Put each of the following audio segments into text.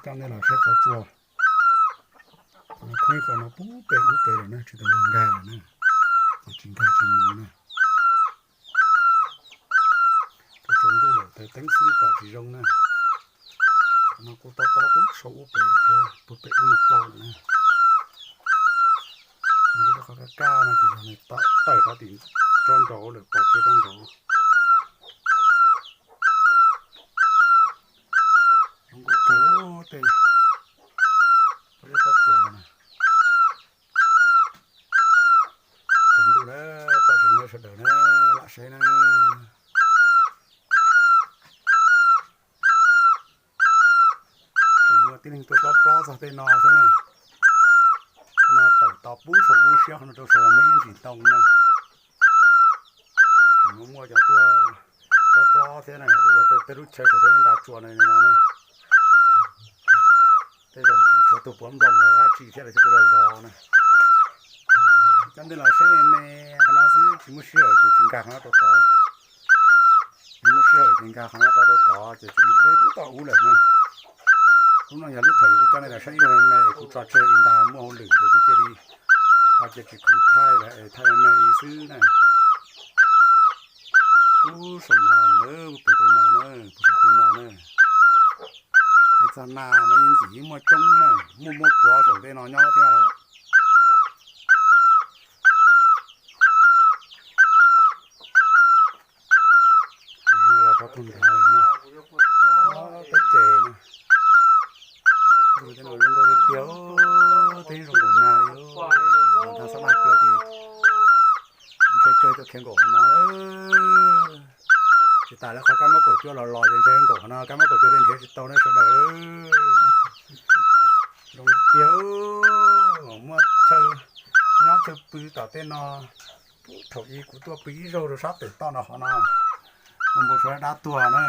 Coj nej los saib qhov tsua. Qhov no khoob, qhov no puag pem ub pem lawm na, tsis tau nkag lawm na, ces tsis nkag tsis mus na. Tsaus ntuj lawm, teeb xwb pom tsis zoo na. Qhov no kuj tob tob puag saum ub pem lawm thiab, puag pem ub no ploj lawm na. Mus li rau qhov kaj kaj no ces yog nws tawm rau tim rau nraud lawm, pom kev rau nraud. Zoo nkauj kawg tej pob zeb pob tsuas no na. Tsaus ntuj lawm, pom tsis zoo sawv daws na, lam saib na. Tseem muaj tib neeg tuaj plob plob txog tej no xwb na. Qhov no tawm to puag saum ub siab, qhov no rau saum muaj ib ntsis ntoo na. Tseem muaj cov tuaj plob plob thiab na, ua tej lub chaw saum tej nta tsua no no na. Tej zaum tseem tshuav tus puav nploos los dab tsi thiab los thiaj tuaj zov na. Coj nej los saib me me qhov no xwb, tsis muaj sij hawm ces tsis nkag qhov no rau tod. Yog muaj sij hawm ces nkag qhov no rau rau tod, ces tseem mus deb puag tom ub lawm na. Lub no yog lub thaum kuv coj nej los saib ib zaug me me, kuv tso tseg li ntag, muaj hauj lwm ces kuv cia li ho cia tsis khoom thaij lawm, thaij me me li xwb na. Puag saum no na, puag pem tej no na, puag saum tej no na. Es txog nas mas yeej ntxim muaj coob na, muaj muaj puav saum tej no nyob thiab. Los rau tug nrad lawm na, peb ces na. Tej no zoo nkauj tiag tiag, twb zoo nkaus nag li, nag xob nag cua ces ntshe kawg tuaj khiav nkaum qhov no. Tsis tas lawv qhov kab mob kaum cuaj los los ces ntshe nkaum qhov no kab mob kaum cuaj thiaj nrhiav tsis tau na sawv daws. Zoo tiag, muaj chaw nyob chaw pw tom tej no. Thaum ub kuv tuaj pw ib zaug rau sab pem toj no qhov no, ua npau suav dab tuag na.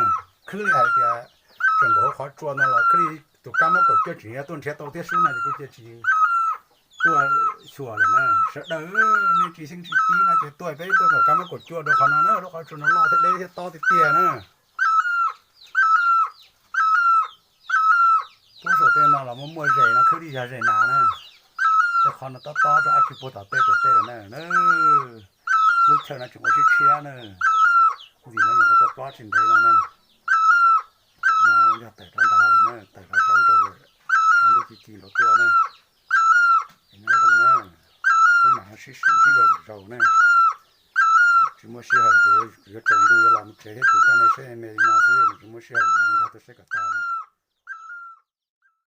Khwb li hais tias tseem nkaum hauv qhov tsua no los khwb li tus kab mob kaum cuaj tseem yuav tuaj nrhiav tau thiab xwb no ces kuv cia tsis tuaj xyuas lawm na. Sawv daws, nej tsis xyeej tsis tib no ces tuaj peb tuaj nkaum kab mob kaum cuaj rau qhov no na, lub qhov tsua no loj thiab deb thiab tob tiag tiag na. Puag saum tej no los muaj muaj zes no khwb li yog zes nas na. Tej qhov no tob tob rau dab tsi puag tom tej pem tej lawm na. Lub chaw no tseem ua tshiab tshiab na. Ntxim lawv nyuam qhuav tuaj plob tsis ntev no na. No yog tawm rau nrad lawm na, tawm rau sab nraud lawm, tshav ntuj ci ci nraud tuaj na. Es nyob zoo na, peb mam sib ntsib dua lwm zaus na. Tsis muaj sij hawm ces yuav tsaus ntuj yuav los mus tsev thiab ces coj nej saib me me li no xwb, tsis muaj sij hawm mam li nkag tuaj saib kom tag na.